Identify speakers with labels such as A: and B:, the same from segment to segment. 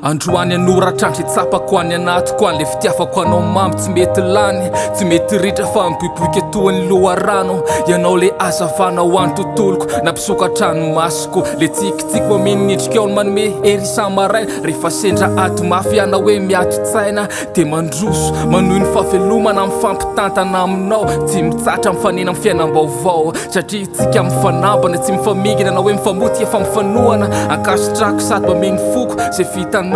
A: Androany hanoratra andry tsapako any anatiko any le fitiavako anao mamy tsy mety lany tsy mety ritra fa miboiboika toa ny loharano ianao le hazavana ho an'ny tontoloko nampisokatra ny masoko le tsikitsiky mameno ny endrikao no manome hery isa-maraina rehefa sendra ady mafy ianao hoe miady tsaina Dia mandroso, manohy ny fahavelomana mifampitantana aminao Tsy mitsahatra mifanena amin'ny fiainam-baovao Satria tsika mifanambana, tsy mifamingana na hoe mifamotika fa mifanohana Ankasitrahako sady mamehy ny foko izay vitanao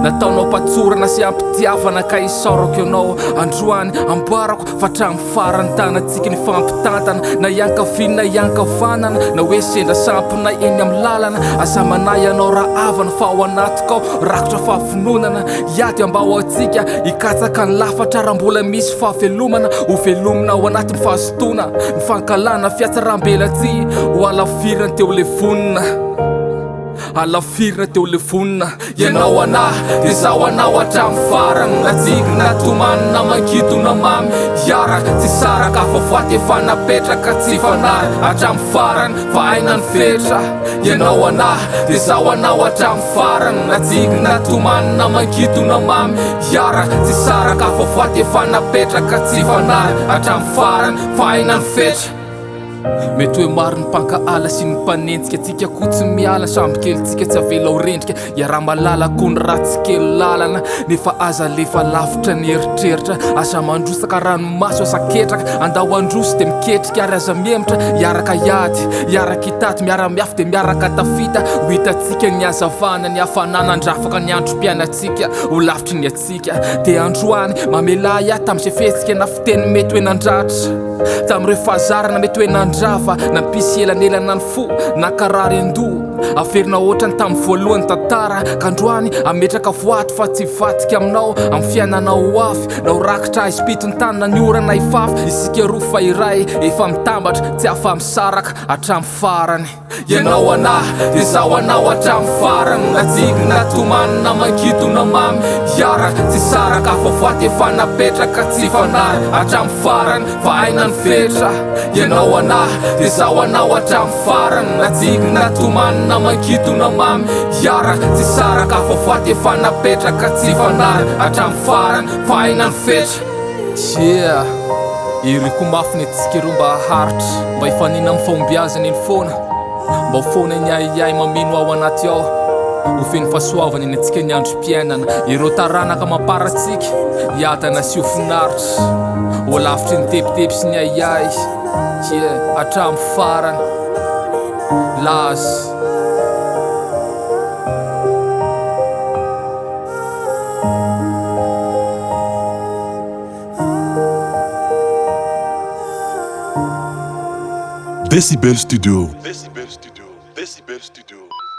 A: Nataonao am-patsorana sy am-pitiavana ka isaorako ianao Androany ambarako fa hatramin'ny farany tanantsika nifampitantana Na hiankavia na hiankavanana na hoe sendra sampona eny amin'ny lalana Aza manahy ianao rahavana fa ao anatiko ao rakotra fahavononana Hiady mba ho antsika, hikatsaka ny lafatra raha mbola misy fahavelomana Ho velomina ao anatin'ny fahazotoana, ny fankahalana, fihatsaram-belatsihy Ho halavirina dia ho levonina, halavirina dia ho levonina Ianao anah dia izaho anao hatramin'ny farany Na tsiky na tomany na mangidy na mamy Hiaraka tsy hisaraka fa voady efa napetraka tsy hifanary hatramin'ny farany Fa aina ny fetra Ianao anah dia izaho anao hatramin'ny farany Na tsiky na tomany na mangidy na mamy Hiaraka tsy hisaraka fa voady efa napetraka tsy hifanary hatramin'ny farany Fa aina ny fetra Mety hoe maro ny mpankahala sy ny mpanenjika Tsika koa tsy miala, samby kely tsika tsy avela ho rendrika Iaraha-malala koa ny ratsy kely lalana Nefa aza alefa lavitra ny eritreritra Aza mandrotsaka ranomaso aza ketraka Andao handroso dia miketrika ary aza mihemotra Hiaraka hiady, hiaraka hitady, miara-miafy dia miaraka tafita Ho hitantsika ny hazavana, ny hafanana Handrafaka ny androm-piainantsika Ho lavitry ny hatsiaka Dia androany, mamelà ahy tamin'izay fihetsika na fiteny mety hoe nandratra Tamin'ireo fahazarana mety hoe nandrava Nampisy elanelana ny fo, nankarary an-doha Averina ohatrany tamin'ny voalohany tantara Ka androany ametraka voady fa tsy hivadika aminao Amin'ny fiainanao ho avy Na ho rakotra haizim-pito ny tany na ny orana hifafy Isika roa fa iray efa mitambatra Tsy afa-misaraka hatramin'ny farany Ianao anah dia izaho anao hatramin'ny farany Na tsiky na tomany na mangidy na mamy Hiaraka tsy hisaraka fa voady efa napetraka Tsy hifanary hatramin'ny farany fa aina ny fetra Ianao anah dia izaho anao hatramin'ny farany Na tsiky na tomany na mangidy na mamy Hiaraka tsy hisaraka fa voady efa napetraka Tsy hifanary hatramin'ny farany fa aina ny fetra Yeah, iriko mafy ny antsika ireo mba haharitra Mba hifanina amin'ny fahombiazana eny foana Mba ho foana ny ahiahy mameno ao anaty ao Ho feno fahasoavana eny antsika ny androm-piainana Ireo taranaka mamparantsika hiadana sy ho finaritra Ho lavitry ny tebiteby sy ny ahiahy Yeah, hatramin'ny farany Laza.
B: Decibel Studio. Decibel Studio. Decibel Studio.